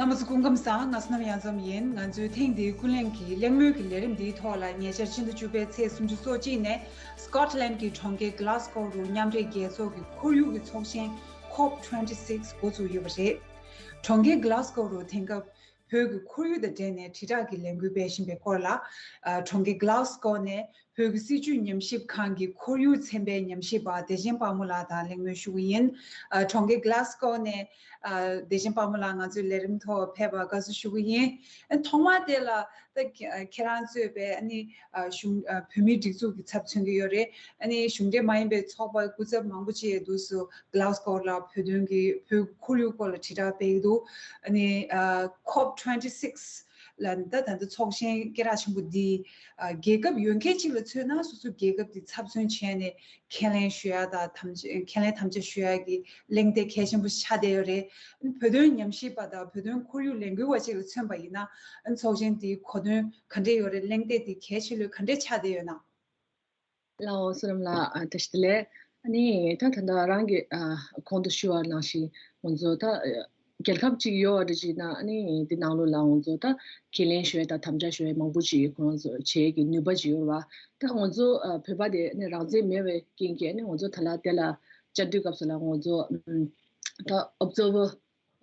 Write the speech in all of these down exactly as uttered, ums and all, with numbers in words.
རྣམ་པ་ཚོ་སྐུ་ཁམས་བཟང་། ང་བསོད་ནམས་གཡང་འཛོམས་ཡིན། ང་ཚོའི་ཐེངས་འདིའི་ཀུན་གླེང་གི་གླེང་མོལ་གྱི་ལས་རིམ་འདིའི་ཐོག་ལ་ཉེ་ཆར་ཕྱི་ཟླ་བཅུ་པའི་ཚེས་སུམ་ཅུ་སོ་གཅིག་ནས་སི་ཀོཊ་ལན་གྱི་གྲོང་ཁྱེར་གྷ་ལ་སྒོ་རུ་མཉམ་འབྲེལ་རྒྱལ་ཚོགས་ཀྱི་ཁོར་ཡུག་གི་ཚོགས་ཆེན་ཁོབ་ཊུ་ཝེན་ཊི་སིག་འགོ་ཚུགས་ཡོད་པ་རེད། གྲོང་ཁྱེར་གྷ་ལ་སྒོ་རུ་དེང་སྐབས་བོད་ཀྱི་ཁོར་ཡུག་དང་འབྲེལ་ནས་དྲིལ་བསྒྲགས་ཀྱི་ལས་འགུལ་སྤེལ་བཞིན་པའི་སྐོར་ལ། ཨ། གྲོང་ཁྱེར་གྷ་ལ་སྒོ་ནས་བོད་ཀྱི་སྲིད་བྱུས་ཉམས་ཞིབ་ཁང་གི་ཁོར་ཡུག་ཚན་པའི་ཉམས་ཞིབ་པ་བདེ་ཆེན་དཔལ་མོ་ལགས་དང་གླེང་མོལ་ཞུ་གི་ཡིན། ཨ། གྲོང་ཁྱེར་གྷ་ལ་སྒོ་ནས། ཨ། བདེ་ཆེན་དཔལ་མོ་ལགས་ང་ཚོའི་ལས་རིམ་ཐོག་ཕེབས་པར་དགའ་བསུ་ཞུ་གི་ཡིན། ཨ། ཐོག་མར་དེ་ལ་ད་ཁྱེད་རང་གཙོས་པའི་ཨ་ནི། ཨ། གཞུང་། ཨ། བོད་མིའི་སྒྲིག་འཛུགས་ཀྱི་ཚབ་མཚོན་གྱི་ཡོད་རེད། ཨ་ནི་གཞུང་འབྲེལ་མ་ཡིན་པའི་ཚོགས་པ་སྐུ་ཚབ་མང་པོ་ཅིག་ཡོད་འདུག་སུ་གྷ་ལ་སྒོ་ལ་བོད་དོན་གྱི་བོད་ཁོར་ཡུག་སྐོར་ལ་དྲིལ་བསྒྲགས་སྤེལ་གྱི་འདུག་ཨ་ནི། ཨ། ཁོབ་ཊུ་ཝེན་ཊི་སིག་ལ་ད་ད་ལྟ་ཚོགས་ཆེན་སྐད་གྲགས་ཆེན་པོ་འདི། ཨ། རྒྱལ་ཁབ་ཡོད་མཁན་ཅིག་ལ་མཚོན་ན་སོ་སོའི་རྒྱལ་ཁབ་འདི་ཚབ་མཚོན་བྱས་ནས་ཁས་ལེན་ཞུ་ཡ་དང་དམ་བཅའ། ཁས་ལེན་དམ་བཅའ་ཞུ་ཡ་གི་གླེང་སྟེགས་གལ་ཆེན་པོ་ཆགས་བསྡད་ཡོད་རེད། བོད་དོན་ཉམས་ཞིབ་པ་དང་བོད་དོན་ཁོར་ཡུག་ལས་འགུལ་བ་ཅིག་ལ་མཚོན་པ་ཡིན་ན། ཚོགས་ཆེན་འདིའི་གོ་དོན་ག་འདྲས་ཡོད་རེད། གླེང་སྟེགས་འདི་གལ་ཆེ་ལོས་ག་འདྲས་ཆགས་བསྡད་ཡོད་ན། ལགས་འོ། བསོད་ནམས་ལགས། ཨ། བཀྲ་ཤིས་བདེ་ལེགས། ཨ་ནི་ད་ད་ལྟ་རང་གི། ཨ། གོང་དུ་ཞུ་བ་ནང་བཞིན་ང་ཚོ་ད་རྒྱལ་ཁབ་ཅིག་ཡོད་པ་འདྲ་ཅིག་ན། ཨ་ནི་འདི་ནང་ལོགས་ལ་ང་ཚོ་ད་ཁས་ལེན་ཞུ་ཡ་དང་དམ་བཅའ་ཞུ་ཡ་མང་པོ་ཅིག་ཁོ་རང་ཚོ་བྱེད་ཀྱི་ནུས་པ་ཅིག་ཡོད་རེད་བ། ད་ང་ཚོ། ཨ། བོད་པ་དེ་ནི་རང་བཙན་མེད་པའི་རྐྱེན་གྱིས། ཨ་ནི་ང་ཚོ་ད་ལ་དེ་ལ་བཅར་དུས་སྐབས་སུ་ལ་ང་ཚོ། ཨམ། ད་ཨོབ་ཛར་ཝར་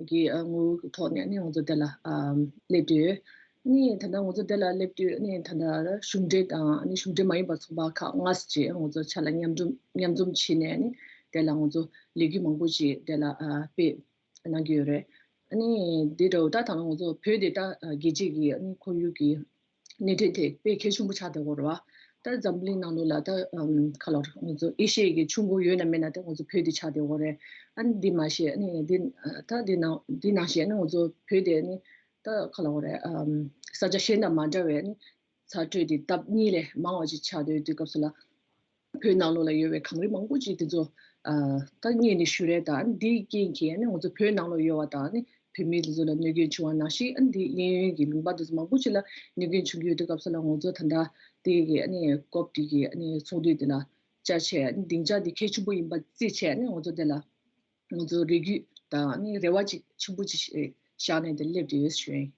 གི། ཨ། ངོ་བོའི་ཐོག་ནས་ནི་ང་ཚོ་དེ་ལ། ཨམ། སླེབས་དུས། ནི་ད་ལྟ་ང་ཚོ་དེ་ལ་སླེབས་དུས་ནི་ད་ལྟ་གཞུང་འབྲེལ་དང་ནི་གཞུང་འབྲེལ་མ་ཡིན་པ་ཚོགས་པ་ཁག་ལྔ་ཙམ་ཅིག་ང་ཚོ་ཆ་ལ་མཉམ་འཛོམས་མཉམ་འཛོམས་བྱས་ནས་ནི་དེ་ལ་ང་ཚོ་ལས་འགུལ་མང་པོ་ཅིག་དེ་ལ། ཨ། སྤེལ་གནང་གི་ཡོད་རེད། ནི་དེ་འདྲ་བོ་ད་ད་ལྟ་ང་ཚོ་བོད་དེ་ད། ཨ། རྒྱལ་སྤྱི་གི་ནི་ཁོར་ཡུག་གི་གནད་དོན་དེ་དཔེ་གལ་ཆེན་པོ་ཆགས་བསྡད་ཡོད་རེད་བ། ད་འཛམ་གླིང་ནང་ལོགས་ལ་ད། ཨམ། ག་ལ་ང་ཚོ་ཨེ་ཤི་ཡའི་གི་ཆུ་འགོ་ཡོད་ན་མེད་ན་ད་ང་ཚོ་བོད་དེ་ཆགས་བསྡད་ཡོད་རེད། ཨ་ནི་འདི་མ་ཤེས། ཨ་ནི་འདི་ད་འདི་ནང་འདི་ནང་བཞིན་ཨ་ནི་ང་ཚོ་བོད་དེ་ནི་ད་ག་ལ་འོ་རེད། ཨམ། ས་ཆ་གཞན་དང་མ་འདྲ་བའི་ནི་ཚ་དྲོད་དེ་ལྡབ་གཉིས་ལས་མང་བ་ཅིག་ཆགས་བསྡད་དུས་སྐབས་སུ་ལ། བོད་ནང་ལོགས་ལ་ཡོད་པའི་གངས་རི་མང་པོ་ཅིག་དེ་ཚོ། ཨ། ད་རྙེད་ནས་ཞུ་རེས་དང་། འདིའི་རྐྱེན་གྱིས་ནི་ང་ཚོ་བོད་ནང་ལོགས་ཡོད་པ་དང་ནི་བོད་མི་དེ་ཚོ་ལ་གནོད་སྐྱོན་བྱུང་བ་ནང་བཞིན། ཨ། འདི་གཡས་གཡོན་གྱི་ལུང་པ་དེ་ཚོ་མང་པོ་ཅིག་ལ་གནོད་སྐྱོན་བྱུང་གི་ཡོད་དུས་སྐབས་སུ་ལ་ང་ཚོ་ད་ལྟ་དེ་གི་ཨ་ནི་ཀོབ་དེ་གི་ཨ་ནི་ཚོགས་འདུ་དེ་ལ་བཅར་བྱས། ཨ་ནི་སྡིངས་ཆ་དེ་གལ་ཆེན་པོ་ཡིན་པ་རྩིས་བྱས། ཨ་ནི་ང་ཚོ་དེ་ལ་ང་ཚོ་རེ་སྐུལ་དང་ཨ་ནི་རེ་བ་ཅིག་ཆེན་པོ་ཅིག་བཞག་ནས་དེ་སླེབས་བསྡད་ཡོད་ཞུ་ཡིན།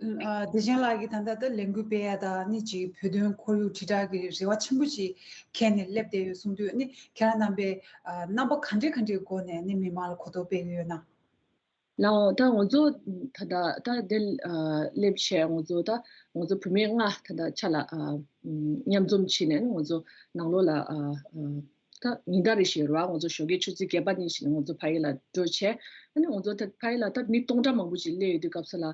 ཨ། བདེ་ཆེན་ལགས་ཀྱིས་ད་ལྟ་ད་ལས་འགུལ་སྤེལ་ཡ་དང་ནི་ཅིག་བོད་དོན་ཁོར་ཡུག་དྲིལ་བསྒྲགས་ཀྱི་རེ་བ་ཆེན་པོ་ཅིག་འཁྱེར་ནས་སླེབས་བསྡད་ཡོད་གསུངས་དུས། ནི་ཁྱེད་རང་རྣམ་པས། ཨ། རྣམ་པ་ག་འདྲས་ག་འདྲས་སྒོ་ནས་ནི་མི་མང་ལ་གོ་རྟོགས་སྤེལ་གྱི་ཡོད་ན། ལགས་འོ། ད་ང་ཚོ་ད་ལྟ་ད་དེ་ལ་སླེབས་བྱས་ང་ཚོ་ད་ང་ཚོ་བུད་མེད་ལྔ་ད་ལྟ་ཆ་ལ། ཨ། མཉམ་འཛོམས་བྱས་ནས་ང་ཚོ་ནང་ལོགས་ལ། ཨ། ཨ། ད་ཉིན་ལྟར་རེ་བཞིན་རེད་བ། ང་ཚོ་ཞོགས་ཀའི་ཆུ་ཚོད་བརྒྱད་པ་ནས་བྱས་ནས་ང་ཚོ་ཕ་གི་ལ་འགྲོ་བྱས། ཨ་ནི་ང་ཚོ་ད་ཕ་གི་ལ་ད་མི་སྟོང་ཕྲག་མང་པོ་ཅིག་སླེབས་ཡོད་དུས་སྐབས་སུ་ལ།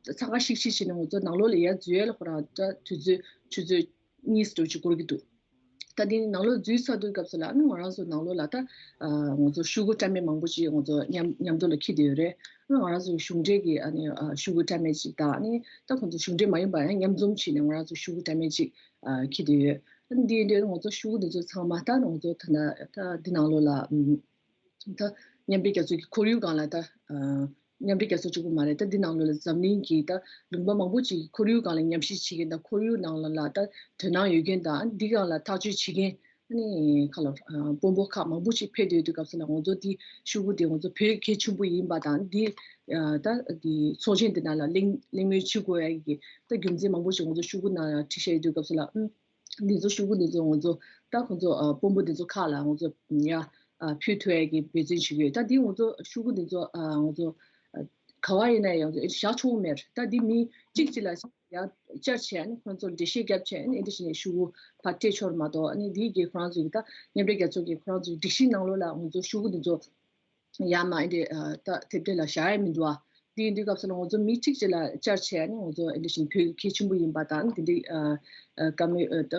འཚང་ཁ་ཤིག་ཤིག་བྱས་ནས་ང་ཚོ་ནང་ལོགས་ལ་ཡར་འཛུལ་ཡས་ལ་ཁོ་རང་ད་དུས་ཚོད་ཆུ་ཚོད་གཉིས་འགྲོ་ཅིག་འགོར་གྱི་འདུག་ད་དེ་ནང་ལོགས་འཛུལ་ཚར་དུས་སྐབས་སུ་ལ་ཨ་ནི་ང་རང་ཚོ་ནང་ལོགས་ལ་ད། ཨ། ང་ཚོ་ཤོག་གུ་བཀྲམ་མེ་མང་པོ་ཅིག་ང་ཚོ་མཉམ་མཉམ་དུ་ལ་འཁྱེར་བསྡད་ཡོད་རེད། ཨ་ནི་ང་རང་ཚོ་གཞུང་འབྲེལ་གྱི་ཨ་ནི། ཨ། ཤོག་གུ་བཀྲམ་མེ་ཅིག་དང་། ཨ་ནི་ད་ཁོང་ཚོ་གཞུང་འབྲེལ་མ་ཡིན་པ་ཡང་མཉམ་འཛོམས་བྱས་ནས་ང་རང་ཚོ་ཤོག་གུ་བཀྲམ་མེ་ཅིག་ཨ། འཁྱེར་བསྡད་ཡོད། ཨ་ནི་འདི་ཡིན་དུས་ང་ཚོ་ཤོག་གུ་འདི་ཚོ་ཚང་མ་ད་ང་ཚོ་ད་ད་འདི་ནང་ལོགས་ལ། ཨམ། ད་མཉམ་འབྲེལ་རྒྱལ་ཚོགས་ཀྱི་ཁོར་ཡུག་སྒང་ལ་ད། ཨ། མཉམ་འབྲེལ་རྒྱལ་ཚོགས་གཅིག་པུ་མ་རེད། ད་འདི་ནང་ལོགས་ལ་འཛམ་གླིང་གི་ད་ལུང་པ་མང་པོ་ཅིག་ཁོར་ཡུག་སྒང་ལ་ཉམས་ཞིབ་བྱེད་མཁན་དང་། ཁོར་ཡུག་ནང་ལ་ལ་ད་དོ་སྣང་ཡོད་མཁན་དང་། འདི་སྒང་ལ་ཐག་གཅོད་བྱེད་མཁན་ཨ་ནི་ག་ལ། ཨ། དཔོན་པོ་ཁག་མང་པོ་ཅིག་ཕེབས་བསྡད་དུས་སྐབས་སུ་ལ་ང་ཚོ་འདི་ཤོག་གུ་འདི་ང་ཚོ་བོད་གལ་ཆེན་པོ་ཡིན་པ་དང་། འདི། ཨ། ད་འདི་ཚོགས་ཆེན་འདི་ནང་ལ་གླེང་གླེང་མོལ་བྱེད་དགོས་ཡ་གི་ད་རྒྱུ་མཚན་མང་པོ་ཅིག་ང་ཚོ་ཤོག་གུ་ནང་ལ་བྲིས་བཞག་ཡོད་དུས་སྐབས་སུ་ལ། ཨ། འདི་ཚོ་ཤོག་གུ་འདི་ཚོ་ང་ཚོ་ད་ཁོང་ཚོ། ཨ། དཔོན་པོ་འདི་ཚོ་ཁག་ལ་ང་ཚོ་ཡ། ཨ། ཕུལ་ཐུབ་ཡ་གི་འབད་བརྩོན་བྱེད་ཀྱི་ཡོད། ད་འདི་ང་ཚོ་ཤོག་གུ་འདི་ཚོ། ཨ། ང་ཚོ། ཨ། ག་བ་ཡིན་ན་ཡང་བཞག་ཆོག་གི་མེད། ད་འདི་མི་གཅིག་གཅིག་ལ་ཡ་བཅར་བྱས། ཨ་ནི་ཁོང་ཚོར་འགྲེལ་བཤད་བརྒྱབ་བྱས། ཨ་ནི་འདི་བྱས་ནས་ཤོག་གུ་ཕར་སྤྲད་ཆོག་མ་གཏོགས། ཨ་ནི་འདི་གི་ཁོ་རང་ཚོ་གི་ད་མཉམ་འབྲེལ་རྒྱལ་ཚོགས་ཀྱི་ཁོ་རང་ཚོའི་སྒྲིག་གཞི་ནང་ལོགས་ལ་ང་ཚོ་ཤོག་གུ་འདི་ཚོ་ཡར་མར་ཨེ་འདྲས། ཨ། ད་དེབ་ཐེར་ལ་བཞག་ཡ་མི་འདུག་ཨ། དེ་ཡིན་དུས་སྐབས་སུ་ལ་ང་ཚོ་མི་གཅིག་གཅིག་ལ་བཅར་བྱས་ནས་ང་ཚོ་ཨེ་འདྲས་བཞིན་བོད་ཀྱི་གལ་ཆེན་པོ་ཡིན་པ་དང་། དེ་འདྲས། ཨ། ཨ། བཀའ་མོལ། ཨ། ད་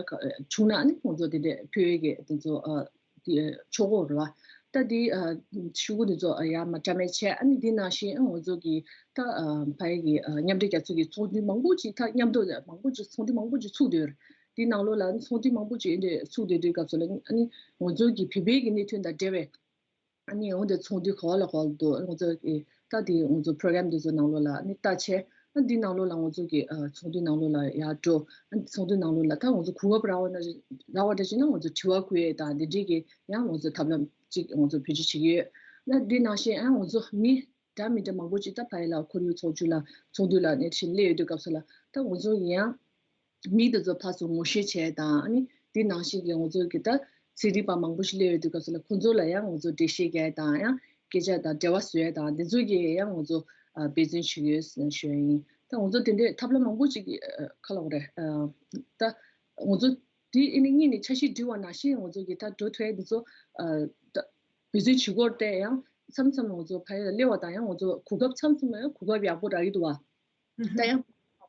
བྱུང་ན་ནི་ང་ཚོ་དེ་འདྲས་ཕུལ་ཡས་ཀྱི་དེ་ཚོ། ཨ། དེ་ཆོག་གོ་རེད་བ། ད་དེ། ཨ། ཤོག་གུ་དེ་ཚོ་ཡར་མར་བཀྲམ་མེ་བྱས། ཨ་ནི་དེ་ནང་བཞིན་ང་ཚོ་གི་ད། ཨ། ཕ་གི། ཨ། མཉམ་འབྲེལ་རྒྱལ་ཚོགས་ཀྱི་ཚོགས་འདུ་མང་པོ་ཅིག་ད་མཉམ་དུ་མང་པོ་ཅིག་ཚོགས་འདུ་མང་པོ་ཅིག་ཚུགས་བསྡད་ཡོད་རེད། དེ་ནང་ལོགས་ལ་ཚོགས་འདུ་མང་པོ་ཅིག་ཨེ་འདྲས་ཚུགས་བསྡད་དུས་སྐབས་སུ་ལ་ཨ་ནི་ང་ཚོ་གི་བོད་པའི་གི་གནད་དོན་དང་འབྲེལ་བའི། ཨ་ནི་འོན་ཏེ་ཚོགས་འདུ་ག་བ་ལ་ག་བ་ལ་འདུག་ང་ཚོ་གི་ད་དེ་ང་ཚོ་པོ་རོ་གྷ་རམ་དེ་ཚོ་ནང་ལོགས་ལ་ཨ་ནི་ལྟ་བྱས། ཨ། འདི་ནང་ལོགས་ལ་ང་ཚོ་གི། ཨ། ཚོགས་འདུ་ནང་ལོགས་ལ་ཡར་འགྲོ། ཨ། ཚོགས་འདུ་ནང་ལོགས་ལ་ད་ང་ཚོ་གོ་སྐབས་རག་པ་ན་རག་པ་འདྲ་བྱས་ན་ང་ཚོ་དྲི་བ་འཁུར་ཡས་དང་དེ་འདྲའི་གི་ཡང་ང་ཚོ་ཐབས་ལམ་ཅིག་ང་ཚོ་བེད་སྤྱོད་བྱེད་ཀྱི་ཡོད། ཨ། འདི་ནང་བཞིན། ཨ། ང་ཚོ་མི་ འདྲ་མི་འདྲ་མང་པོ་ཅིག་ད་ཕ་ཡི་ལ་ཁོར་ཡུག་ཚོགས་ཆུང་ལ་ཚོགས་འདུ་ལ་ནས་ཕྱིན་སླེབས་ཡོད་དུས་སྐབས་སུ་ལ་ད་ང་ཚོ་ཡིན་ཡང་མི་དེ་ཚོ་ཕར་ཚུར་ངོ་ཤེས་བྱས་དང་ཨ་ནི་དེ་ནང་བཞིན་གྱི་ང་ཚོ་གི་ད་ཚན་རིག་པ་མང་པོ་ཞིག་སླེབས་ཡོད་དུས་སྐབས་སུ་ལ་ཁོང་ཚོ་ལ་ཡང་ང་ཚོ་འགྲེལ་བཤད་རྒྱག་ཡ་དང་ཡང་སྐད་ཆ་དང་འབྲེལ་བ་བཟོ་ཡ་དང་དེ་ཚོ་གི་ཡང་ང་ཚོ་འབད་བརྩོན་བྱེད་ཀྱི་ཡོད་ཞུ་ཡ་ཡིན། ད་ང་ཚོ་དེ་འདྲའི་ཐབས་ལམ་མང་པོ་ཅིག་གི་ཁ་ལོག་རེད། ད་ང་ཚོ་དེ་ཨ་ནི་གཉིས་ནས་འཆར་གཞི་བསྒྲིགས་པ་ནང་བཞིན་ང་ཚོ་གི་ད་འགྲོ་ཐུབ་ཡ་དེ་ཚོ་ད་འབད་བརྩོན་བྱེད་དགོས་ཏེ་ཡང་མཚམས་མཚམས་ང་ཚོ་ཕ་ཡུལ་ལ་སླེབས་པ་དང་ཡང་ང་ཚོ་གོ་སྐབས་མཚམས་མཚམས་ཡང་གོ་སྐབས་ཡག་པོ་རག་གི་འདུག་བ། ད་ཡང་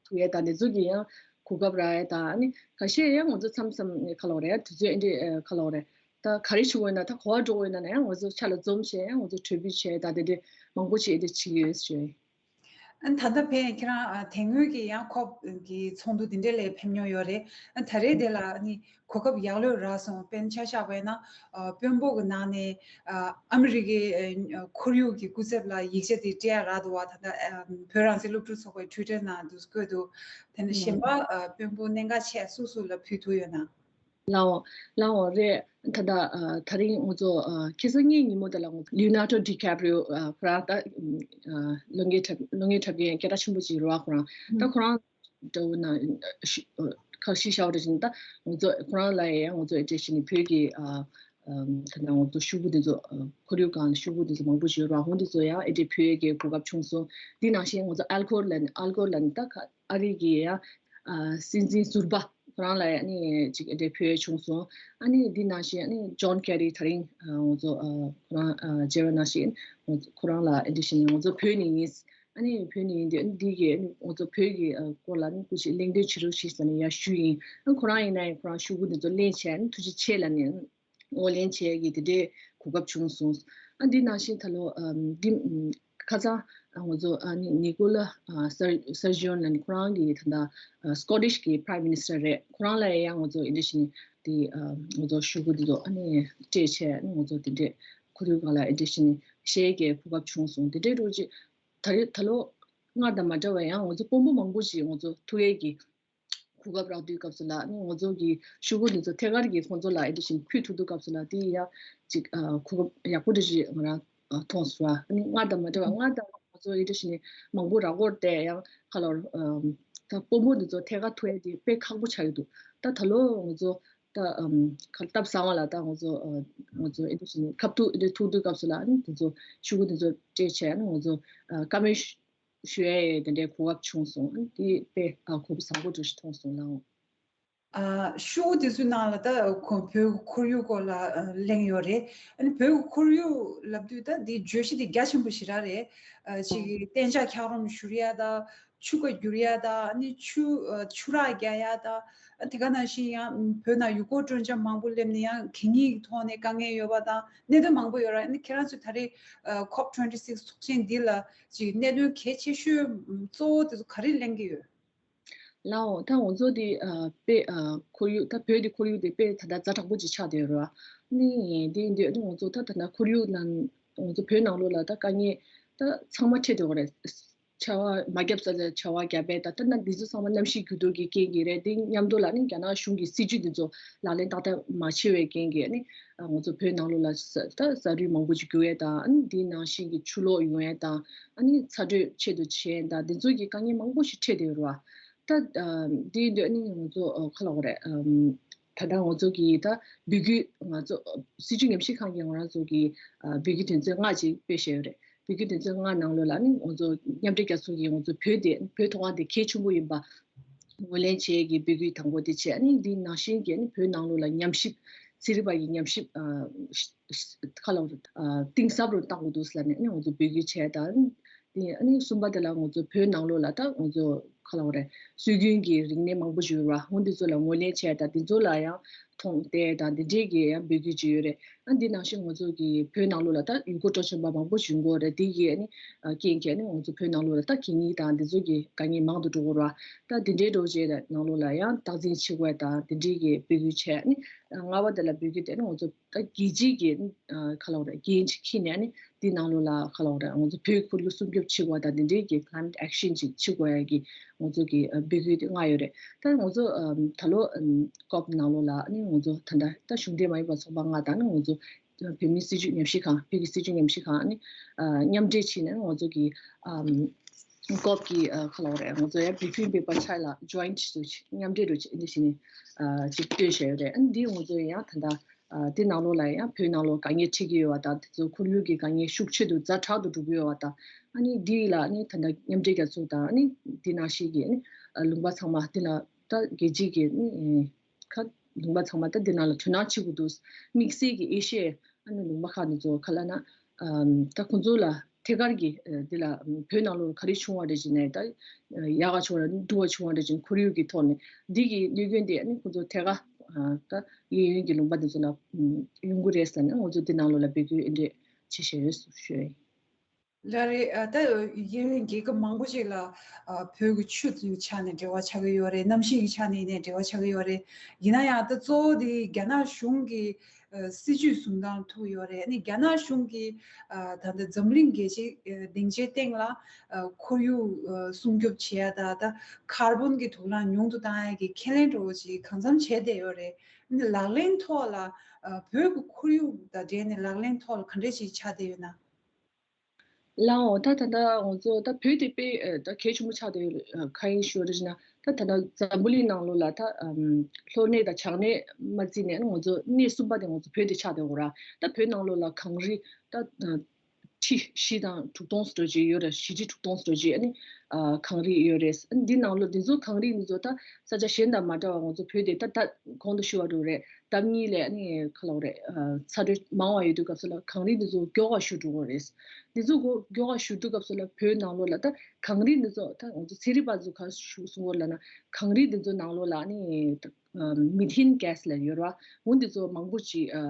ཐུག་ཡས་དང་དེ་ཚོ་གི་ཡང་གོ་སྐབས་རག་ཡས་དང་ཨ་ནི་ཁ་ཤས་ཡང་ང་ཚོ་མཚམས་མཚམས་ནས་ཁ་ལོག་རེད་དུས་ཚོད་ཨེ་འདྲས་ཁ་ལོག་རེད། ད་ག་རེ་བྱེད་དགོས་ཡིན་ན་ད་ག་པར་འགྲོ་དགོས་ཡིན་ན་ན་ཡང་ང་ཚོ་ཆ་ལ་འཛོམས་བྱས་ཡང་ང་ཚོ་གྲོས་འབུལ་བྱས་ད་དེ་འདྲས་མང་པོ་ཅིག་ཨེ་འདྲས་བྱེད་ཀྱི་ཡོད་ཞུ། ཨ་ད་ལྟ་ཕན་ཁྱེད་རང་ཨ་དེ་སྔོན་གྱི་ཡང་ཁོབ་ཀྱི་ཚོགས་འདུ་དེ་འདྲས་ལ་ཕེབས་མྱོང་ཡོད་རེད། ཨ་ད་རེས་དེ་ལ་ཨ་ནི་གོ་སྐབས་ཡག་ལོས་རག་སོང་། དཔེར་ན་ཆ་བཞག་པ་ཡིན་ན་ཨ་དཔོན་པོ་གི་ནང་ནས་ཨ་ཨ་མི་རི་ཀའི་ཨ་ཁོར་ཡུག་གི་སྐུ་ཚབ་ལ་ཡིག་ཆ་དེ་སྤྲད་ཡ་རག་འདུག་བ། ད་ལྟ་ཨ་བོད་རང་བཙན་སློབ་ཕྲུག་ཚོགས་པའི་ཊུའི་ཊར་ནང་དུ་བཀོད་འདུག་དེ་ནས་གཞན་པ་ཨ་དཔོན་པོ་གནད་འགག་ཆེ་སུ་སུ་ལ་ཕུལ་ཐུབ་ཡོད་ན། ལའོ། ལའོ་རེད། ད་ལྟ་ཨ་ད་རིང་ང་ཚོ་ཨ་ཁ་སང་ཉིན་ཉིན་མོ་དེ་ལ་ང་ཚོ་ལིའོ་ནར་ཌོ་ཌི་ཀེབ་རི་ཡོ་ཨ་ཁོ་རང་ད་ཨ་ལོ་ངན་འཁྲབ་ལོ་ངན་འཁྲབ་མཁན་སྐད་གྲགས་ཆེན་པོ་ཅིག་རེད་བ། ཁོ་རང་ད་ཁོ་རང་འདྲ་བོ་ན་ཤི་ཁ་ཤས་བྱ་བ་འདྲ་ཞིག་ད་ང་ཚོ་ཁོ་རང་ལ་ཡང་ང་ཚོ་ཨེ་འདྲ་ཞིག་ནས་བོད་ཀྱི་ཨ་ད་ལྟ་ང་ཚོ་ཤོག་བུ་འདི་ཚོ་ཨ་ཁོར་ཡུག་སྒང་ལ་ཤོག་བུ་འདི་ཚོ་མང་པོ་ཞིག་ཡོད་རེད་བ། ཁོང་འདི་ཚོ་ཡང་ཨེ་འདྲ་ཕུལ་ཡས་ཀྱི་གོ་སྐབས་བྱུང་སོང་། འདི་ནང་བཞིན་ང་ཚོ་ཨལ་ཀོར་ལ་ནི་ཨལ་ཀོར་ལ་ནི་ད་ཁ་ཨ་རི་གི་ཡ་ཨ་སྲིད་འཛིན་ཟུར་པ་ཁོ་རང་ལ་ཡ་ནི་ཅིག་འདྲ་ཕུལ་བྱུང་སོང་། ཨ་ནི་འདི་ནང་བཞིན་ཨ་ནི་ཇོན་ཀེ་རི་དེ་རིང་ཨ་ང་ཚོ་ཨ་ཁོ་རང་ཨ་མཇལ་བ་ནང་བཞིན་ང་ཚོ་ཁོ་རང་ལ་ཨ་འདི་བཞིན་ང་ཚོ་བོད་ནས་ཡིན། ཨ་ནི་བོད་ནས་ཡིན་དུས་ཨ་ནི་འདི་གི་ཨ་ནི་ང་ཚོ་བོད་ཀྱི་ཨ་སྐོར་ལ་ཨ་ནི་སྐུ་མཁྱེན་གླེང་སྟེགས་བྱེད་རོགས་ཞེས་ཟེར་ནས་ཡར་ཞུས་ཡིན། ཨ་ཁོ་རང་ཡིན་ན་ཡང་ཁོ་རང་ཤོག་བུ་འདི་ཚོ་ལེན་བྱས་ཨ་ནི་ཐུགས་རྗེ་ཆེ་ལབ་ནས། ཨ་ནི་ངོས་ལེན་བྱེད་ཀྱི་དེ་འདྲའི་གོ་སྐབས་བྱུང་སོང་། ཨ་འདི་ནང་བཞིན་ད་ལོ་ཨམ་འདི་ཨམ་ཁ་སང་ཨ་ང་ཚོ་ཨ་ནི་ནི་ཀོ་ལ་ཨ་སར་སར་ཇི་ཡོན་ལབ་ནི་ཁོ་རང་གི་ད་ལྟ་ཨ་སྐོ་ཊིཤ་གི་Prime Minister་རེད། ཁོ་རང་ལ་ཡང་ང་ཚོ་ཨེ་འདྲ་ཞིག་ནི་དེ་ཨ་ང་ཚོ་ཤོག་བུ་འདི་ཚོ་ཨ་ནི་སྤྲད་བྱས་ཨ་ནི་ང་ཚོ་དེ་འདྲའི་ཁོར་ཡུག་སྒང་ལ་ཨེ་འདྲ་ཞིག་ནི་བཤད་ཀྱི་གོ་སྐབས་བྱུང་སོང་། དེ་འདྲའི་རོགས་ཅིག་ད་རེས་ད་ལོ་སྔར་དང་མ་འདྲ་བ་ཡང་ང་ཚོ་དཔོན་པོ་མང་པོ་ཞིག་ང་ཚོ་ཐུག་ཡས་ཀྱི་གོ་སྐབས་རག་དུས་སྐབས་སུ་ལ་ཨ་ནི་ང་ཚོ་གི་ཤོག་བུ་འདི་ཚོ་ཐད་ཀར་གྱི་ཁོང་ཚོ་ལ་ཨེ་འདྲ་ཞིག་ཕུལ་ཐུབ་དུས་སྐབས་སུ་ལ་དེ་ཡང་ཅིག་ཨ་གོ་སྐབས་ཡག་པོ་འདྲ་ཞིག་ང་རང་ཨ་མཐོང་སོང་། ཨ་ནི་སྔར་དང་མ་འདྲ་བ་སྔར་དང་ང་ཚོ་ཨེ་འདྲ་ཞིག་ནི་མང་པོ་རག་གོ་དེ་ཡང་ཁ་ལོར་ཨམ་ད་དཔོན་པོ་འདི་ཚོ་ཐད་ཀར་ཐུག་ཡ་དེ་དཔེ་ཁག་པོ་ཆགས་ཀྱི་འདུག་ད་ད་ལོ་ང་ཚོ་ད་ཨམ་ཁ་སྟབས་བཟང་བ་ལ་ད་ང་ཚོ་ཨ་ང་ཚོ་ཨེ་འདྲ་ཞིག་ནི་ཁ་ཐུག་ཨེ་འདྲ་ཐུག་དུས་སྐབས་སུ་ལ་ཨ་ནི་དེ་ཚོ་ཤོག་བུ་དེ་ཚོ་སྤྲད་བྱས་ཨ་ནི་ང་ཚོ་ཨ་བཀའ་མོལ་ཞུ་ཞུ་ཡས་དེ་འདྲའི་གོ་སྐབས་བྱུང་སོང་། དེ་དཔེ་ཨ་གོ་སྐབས་བཟང་པོ་འདྲ་ཞིག་མཐོང་སོང་ལགས། ཨ་ཤོག་བུ་དེ་ཚོའི་ནང་ལ་ད་ཁོ་བོད་ཀྱི་ཁོར་ཡུག་སྐོར་ལ་ཨ་གླེང་ཡོད་རེད། ཨ་ནི་བོད་ཀྱི་ཁོར་ཡུག་ལབ་དུས་ད་འདི་བརྗོད་གཞི་དེ་རྒྱ་ཆེན་པོ་ཞེ་དྲག་རེད། ཨ་ཅིག་གཏན་འཇགས་འཁྱགས་རོམ་བཞུར་ཡ་ད་ཆུ་ཁ་བསྒྱུར་ཡ་ད་ཨ་ནི་ཆུ་ཨ་ཆུ་རགས་རྒྱག་ཡ་ད་ཨ་དེ་ག་ནང་བཞིན་ཡང་བོད་ནང་ཡུལ་སྐོར་སྤྲོ་འཆམ་མང་པོ་སླེབས་ནས་ཡང་གད་སྙིགས་ཀྱི་ཐོག་ནས་དཀའ་ངལ་ཡོད་པ་དང་གནད་དོན་མང་པོ་ཡོད་རེད། ཨ་ནི་ཁྱེད་རང་ཚོས་ད་རེས་ཨ་ཁོབ་ཊུ་ཝེན་ཊི་སིགས་ཚོགས་ཆེན་འདི་ལ་ཅིག་གནད་དོན་གལ་ཆེ་ཤོས་གཙོ་བོ་དེ་ཚོ་ག་རེ་གླེང་གི་ཡོད། ལའོ། ད་ང་ཚོ་དེ་ཨ་དཔེ་ཨ་ཁོར་ཡུག་ད་བོད་དེ་ཁོར་ཡུག་དེ་དཔེ་ད་ལྟ་ཛ་དྲག་པོ་ཅིག་ཆགས་བསྡད་ཡོད་རེད་བ། ནི་དེ་ཡིན་དུས་ང་ཚོ་ད་ད་ལྟ་ཁོར་ཡུག་ནང་ང་ཚོ་བོད་ནང་ལོགས་ལ་ད་དཀའ་ངལ་ད་ཚང་མ་འཕྲད་བསྡད་ཡོད་རེད། ཆར་པ་མ་བརྒྱབ་ཙང་ཆར་པ་བརྒྱབ་པས་ད་ལྟ་ན་འདི་ཚོ་ཚང་མ་གནམ་གཤིས་འགྱུར་ལྡོག་གི་རྐྱེན་གྱིས་རེད། དེ་མཉམ་དུ་ལ་ནི་རྒྱ་ནག་གཞུང་གི་སྲིད་ཇུས་འདི་ཚོ་ལག་ལེན་ཏག་ཏག་མ་བྱས་པའི་རྐྱེན་གྱིས་ནི་ང་ཚོ་བོད་ནང་ལོགས་ལ་ས་ད་ས་རུད་མང་པོ་ཅིག་རྒྱུག་ཡས་དང་ཨ་ནི་དེའི་ནང་བཞིན་གྱི་ཆུ་ལོག་ཡོང་ཡས་དང་ཨ་ནི་ཚ་དྲོད་ཆེད་དུ་བྱས་ཡས་དང་དེ་ཚོ་གི་དཀའ་ངལ་མང་པོ་ཞིག་འཕྲད་བསྡད་ཡོད་རེད་བ། ད་ཨ་དེ་ཡིན་དུས་ཨ་ནི་ང་ཚོ་ཨ་ག་ལབ་དགོས་རེད། ཨམ་ད་ལྟ་ང་ཚོ་གི་ད་འབོད་སྐུལ་ང་ཚོ་སྲིད་བྱུས་ཉམས་ཞིབ་ཁང་གིས་ང་རང་ཚོ་གི་ཨ་འབོད་སྐུལ་དོན་ཚན་ལྔ་ཅིག་སྤེལ་བཞག་ཡོད་རེད། འབོད་སྐུལ་དོན་ཚན་ལྔ་ནང་ལོགས་ལ་ནི་ང་ཚོ་མཉམ་འབྲེལ་རྒྱལ་ཚོགས་ཀྱིས་ང་ཚོ་བོད་དེ་བོད་ཐོག་ཁ་དེ་གལ་ཆེན་པོ་ཡིན་པ་ངོས་ལེན་བྱེད་ཀྱི་འབོད་སྐུལ་དང་པོ་དེ་བྱས། ཨ་ནི་འདི་ནང་བཞིན་གྱི་ཨ་ནི་བོད་ནང་ལོགས་ལ་ཉམས་ཞིབ་ཚན་རིག་པ་ཡི་ཉམས་ཞིབ་ཨ་ཁ་ལོ་ཨ་གཏིང་ཟབ་རུ་བཏང་དགོས་འདུག་ཟེར་ནས་ཨ་ནི་ང་ཚོ་འབོད་སྐུལ་བྱས་དང་། དེ་ཨ་ནི་གསུམ་པ་དེ་ལ་ང་ཚོ་བོད་ནང་ལོགས་ལ་ད་ང་ཚོ་ག་ལབ་དགོས་རེད། སྲོལ་རྒྱུན་གྱི་རིག་གནས་མང་པོ་ཞིག་ཡོད་ར། འོ་འདི་ཚོ་ལ་ངོས་ལེན་བྱས་དང་འདི་ཚོ་ལ་ཡང་མཐོང་བལྟས་དང་འདི་འདྲས་ཀྱི་ཡང་འབོད་སྐུལ་ཅིག་ཡོད་རེད། ཨ་འདི་ནང་བཞིན་ང་ཚོ་གི་བོད་ནང་ལོགས་ལ་ད་ཡུལ་སྐོར་སྤྲོ་འཆམ་པ་མང་པོ་ཞིག་ཡོང་གི་ཡོད་རེད། འདི་གི་ཨ་ནི་རྐྱེན་གྱིས་ཨ་ནི་ང་ཚོ་བོད་ནང་ལོགས་ལ་ད་གད་སྙིགས་དང་འདི་ཚོ་གི་དཀའ་ངལ་མང་དུ་འགྲོ་གི་ཡོད་ར། ད་འདི་འདྲའི་འགྲོ་བྱས་ནང་ལོགས་ལ་ཡང་སྟངས་འཛིན་བྱེད་དགོས་དང་འདི་འདྲས་ཀྱི་འབོད་སྐུལ་བྱས། ཨ་ནི་ལྔ་པ་དེ་ལ་འབོད་སྐུལ་དེ་ཨ་ནི་ང་ཚོ་ད་རྒྱལ་སྤྱིའི་གི་ཨ་ག་ལབ་དགོས་རེད། འགན་ཅིག་འཁྱེར་ནས་ཨ་ནི་འདི་ནང་ལོགས་ལ་ག་ལབ་དགོས་རེད། ང་ཚོ་བོད་ཁོར་ཡུག་སྲུང་སྐྱོབ་བྱེད་དགོས་དང་འདི་འདྲའི་གི་climate action་ཅིག་བྱེད་དགོས་ཡ་གི་ང་ཚོ་གི་ཨ་འབོད་སྐུལ་དེ་ལྔ་ཡོད་རེད། ད་ང་ཚོ་ཨམ་ད་ལོ་ཨམ་ཀོབ་ནང་ལོགས་ལ་ཨ་ནི་ང་ཚོ་ད་ལྟ་ད་གཞུང་འབྲེལ་མ་ཡིན་པ་ཚོགས་པ་ལྔ་དང་ཨ་ནི་ང་ཚོ་ བོད་མིའི་སྲིད་བྱུས་ཉམས་ཞིབ་ཁང་བོད་ཀྱི་སྲིད་བྱུས་ཉམས་ཞིབ་ཁང་ནི་མཉམ་འབྲེལ་བྱས་ནས་ང་ཚོ་གི་ཀོབ་ཀྱི་ཁ་ལོ་རེད། ང་ཚོ་ཡང་briefing paper་ཆ་ལ་joint་དུ་མཉམ་འབྲེལ་དུ་འདི་བྱས་ནས་ཅིག་སྟོན་བཞག་ཡོད་རེད། ཨ་ནི་འདི་ང་ཚོ་ཡང་ད་ལྟ་འདི་ནང་ལོགས་ལ་ཡང་བོད་ནང་ལོགས་དཀའ་ངལ་འཕྲད་ཀྱི་ཡོད་པ་དང་དེ་ཚོ་ཁོར་ཡུག་གི་དཀའ་ངལ་ཤུགས་ཆེ་དུ་ཛ་དྲག་ཏུ་འགྲོ་གི་ཡོད་པ་དང་། ཨ་ནི་འདི་ལ་ཨ་ནི་ད་ལྟ་མཉམ་འབྲེལ་རྒྱལ་ཚོགས་དང་ཨ་ནི་འདི་ནང་བཞིན་གྱི་ཨ་ནི་ལུང་པ་ཚང་མ་འདི་ལ་ད་རྒྱལ་སྤྱིའི་གི་ཨ་ནི་ཁ་ལུང་པ་ཚང་མ་ད་འདི་ནང་ལ་དོ་སྣང་བྱེད་དགོས་འདུག་དམིགས་བསལ་གྱི་ཨེ་ཤི་ཡའི་ཨ་ནི་ལུང་པ་ཁག་འདི་ཚོ་ག་ལབ་ན་ཨམ་ད་ཁོང་ཚོ་ལ་ཐད་ཀར་གྱི་ཨ་འདི་ལ་ཨམ་བོད་ནང་ལོགས་ག་རེ་བྱུང་བ་རེད་ཅེས་ནས་ད་ཡག་ག་བྱུང་བ་རེད་སྡུག་ག་བྱུང་བ་རེད་ཅེས་ཁོར་ཡུག་གི་ཐོག་ནས་འདི་གི་གནོད་སྐྱོན་དེ་ཨ་ནི་ཁོང་ཚོ་ཐད་ཀར་ཨ་ད་གཡས་གཡོན་གྱི་ལུང་པ་འདི་ཚོ་ལ་ཨམ་ཡོང་གི་རེད་ཟེར་ནས་ང་ཚོ་འདི་ནང་ལོགས་ལ་འབོད་སྐུལ་འདི་འདྲས་བྱེད་བཞིན་ཡོད་ཞུ་ཡ་ཡིན། ལགས་རེད། ཨ་ད་གཡས་གཡོན་རྒྱལ་ཁབ་མང་པོ་ཞིག་ལ་ཨ་བོད་ཀྱི་ཆུ་དེའི་ཆ་ནས་འབྲེལ་བ་ཆགས་ཀྱི་ཡོད་རེད། གནམ་གཤིས་ཀྱི་ཆ་ནས་ནས་འབྲེལ་བ་ཆགས་ཀྱི་ཡོད་རེད། ཡིན་ན་ཡང་ད་གཙོ་བོ་དེ་རྒྱ་ནག་གཞུང་གི་ཨ་སྲིད་ཇུས་བཟུང་སྟངས་ཐུག་ཡོད་རེད། ཨ་ནི་རྒྱ་ནག་གཞུང་གིས་ཨ་ད་ལྟ་འཛམ་གླིང་རྒྱལ་སྤྱི་ཨ་སྡིངས་ཆའི་སྟེང་ལ་ཨ་ཁོར་ཡུག་ཨ་སྲུང་སྐྱོབ་བྱེད་ཡ་དང་ད་ཁར་བོན་གྱི་དུག་རླངས་ཉུང་དུ་བཏང་ཡ་གི་ཁས་ལེན་འདྲ་བོ་ཅིག་གང་འཚམ་བྱས་བསྡད་ཡོད་རེད། ཨ་ནི་ལག་ལེན་ཐོག་ལ་ཨ་བོད་ཀྱི་ཁོར་ཡུག་དང་འབྲེལ་ནས་ལག་ལེན་ཐོག་ལ་ག་འདྲས་ཅིག་ཆགས་བསྡད་ཡོད་ན། ལའོ། ད་ད་ལྟ་ང་ཚོ་ད་བོད་དེ་དཔེ་ཨ་ད་གལ་ཆེན་པོ་ཆགས་བསྡད་ཡོད་ཨ་གང་ཡིན་ཞུ་བ་རེད་ན། ད་ད་ལྟ་འཛམ་བུ་གླིང་ནང་ལོགས་ལ་ད་ཨམ་ལྷོ་གནས་དང་བྱང་གནས་མ་བརྩིས་ནས་ང་ཚོ་གནས་གསུམ་པ་དེ་ང་ཚོ་བོད་དེ་ཆགས་བསྡད་ཡོད་ར། ད་བོད་ནང་ལོགས་ལ་གངས་རི་ད་ཨ་ཁྲི་བཞི་དང་དྲུག་སྟོང་ཙམ་ཅིག་ཡོད་ར། བཞི་ཁྲི་དྲུག་སྟོང་ཙམ་ཅིག་ཨ་ནི་ཨ་གངས་རི་ཡོད་རེད། ཨ་ནི་འདི་ནང་ལོགས་འདི་ཚོ་གངས་རི་འདི་ཚོ་ད་ས་ཆ་གཞན་དང་མ་འདྲ་བ་ང་ཚོ་བོད་དེ་ད་ད་གོང་དུ་ཞུ་བ་འདྲ་རེད། ལྡབ་གཉིས་ལས་ཨ་ནི་ག་ལབ་དགོས་རེད། ཨ་ཚ་དྲོད་མང་བ་ཡོད་དུས་སྐབས་སུ་ལ་གངས་རི་འདི་ཚོ་མགྱོགས་པ་ཞུ་འགྲོ་གི་རེད། འདི་ཚོ་མགྱོགས་པ་ཞུ་དུས་སྐབས་སུ་ལ་བོད་ནང་ལོགས་ལ་ད་གངས་རི་འདི་ཚོ་ད་ང་ཚོ་ཚན་རིག་པ་ཚོ་ག་ཞུ་གསུང་བ་ལ་ན་གངས་རི་འདི་ཚོ་ནང་ལོགས་ལ་ཨ་ནི་མི་ཐེན་གྷེ་སི་ལབ་ཡོད་ར། འོ་འདི་ཚོ་མང་པོ་ཅིག་ཨ་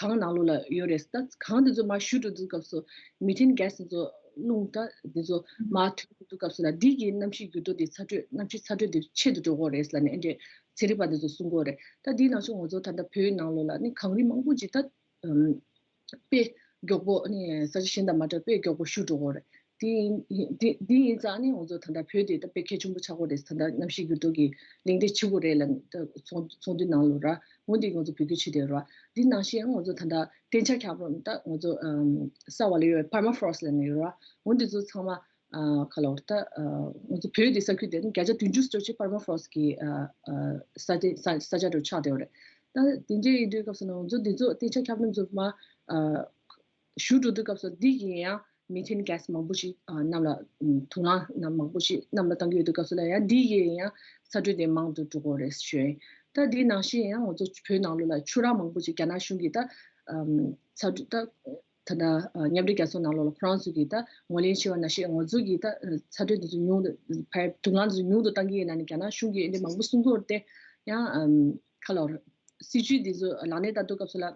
གངས་ནང་ལོགས་ལ་ཡོད་རེད། ད་གངས་འདི་ཚོ་མར་ཞུ་འགྲོ་དུས་སྐབས་སུ་མི་ཐེན་གྷེ་སི་འདི་ཚོ་རླུང་ད་འདི་ཚོ་མར་ཐོན་དུས་སྐབས་སུ་ལ་འདི་གི་གནམ་གཤིས་འགྱུར་ལྡོག་འདི་ཚ་དྲོད་གནམ་གཤིས་ཚ་དྲོད་འདི་ཆེ་དུ་འགྲོ་གི་རེད་ལབ་ནས་ཨེ་འདྲས། ཚན་རིག་པ་འདི་ཚོ་གསུང་གི་ཡོད་རེད། ད་འདི་ནང་བཞིན་ང་ཚོ་ད་ལྟ་བོད་ནང་ལོགས་ལ་ནི་གངས་རི་མང་པོ་ཅིག་ད་ཨམ་དཔེ་མགྱོགས་པོ་ནི་ས་ཆ་གཞན་དང་མ་འདྲ་དཔེ་མགྱོགས་པོ་ཞུ་འགྲོ་གི་ཡོད་རེད། དེ་ཡིན་དེ་དེ་ཡིན་ཙང་ནི་ང་ཚོ་ད་ལྟ་བོད་དེ་ད་དཔེ་གལ་ཆེན་པོ་ཆགས་ཀྱི་རེད། ད་ལྟ་གནམ་གཤིས་འགྱུར་ལྡོག་གི་གླེང་སྟེགས་བྱེད་དགོས་རེད་ལབ་ནི་ད་ཚོགས་ཚོགས་འདུའི་ནང་ལོགས་ར་འོ་འདི་ང་ཚོ་འབོད་སྐུལ་བྱེད་བསྡད་ཡོད་ར། འདི་ནང་བཞིན་ང་ཚོ་ད་ལྟ་གཏན་ཆགས་འཁྱགས་རོམ་ད་ང་ཚོ་ཨམ་ས་བ་ལ་ཡོད་པའི་permafrost་ལབ་ནི་ཡོད་ར། འོ་འདི་ཚོ་ཚང་མ་ཨ་ག་ལབ་དགོས་རེད། ད་ཨ་ང་ཚོ་བོད་འདི་ས་ཁུལ་དེ་ནི་བརྒྱ་ཆ་བདུན་ཅུ་ཙམ་ཅིག་permafrost་གི་ཨ་ཨ་ས་དེ་ས་ས་ཆ་དུ་ཆགས་བསྡད་ཡོད་རེད། ད་དེ་འདྲ་ཡིན་དུས་སྐབས་སུ་ན་ང་ཚོ་འདི་ཚོ་གཏན་ཆགས་འཁྱགས་རོམ་ཚོ་མ་ཨ་ཞུ་འགྲོ་དུས་སྐབས་སུ་འདི་གི་ཡང་methane gas་མང་པོ་ཞིག་ཨ་གནམ་ལ་ཨ་དུག་རླངས་རྣམས་མང་པོ་ཞིག་གནམ་ལ་བཏང་གི་ཡོད་དུས་སྐབས་སུ་ལ་ཡང་འདི་གི་ཡང་ཚ་དྲོད་དེ་མང་དུ་འགྲོ་གི་རེད་ཞུ་ཡིན། ད་འདི་ནང་བཞིན་ཡང་ང་ཚོ་བོད་ནང་ལོགས་ལ་ཆུ་རགས་མང་པོ་ཞིག་རྒྱ་ནག་གཞུང་གིས་ད་ཨམ་ཚ་དྲོད་ད་ད་ལྟ་ཨ་མཉམ་འབྲེལ་རྒྱལ་ཚོགས་ནང་ལོགས་ལ་ཁོ་རང་ཚོ་གིས་ད་ངོས་ལེན་བྱས་པ་ནང་བཞིན་ང་ཚོ་གིས་ད་ཨ་ཚ་དྲོད་འདི་ཚོ་ཉུང་དུ་ཕར་དུག་རླངས་འདི་ཚོ་ཉུང་དུ་བཏང་གི་ཡིན་ན་ནི་རྒྱ་ནག་གཞུང་གིས་འདི་མང་པོ་གསུང་གི་ཡོད་རེད་དེ། ཡང་ཨམ་ག་ལབ་དགོས་རེད། སྲིད་ཇུས་འདི་ཚོ་ལག་ལེན་བསྟར་དུས་སྐབས་སུ་ལ་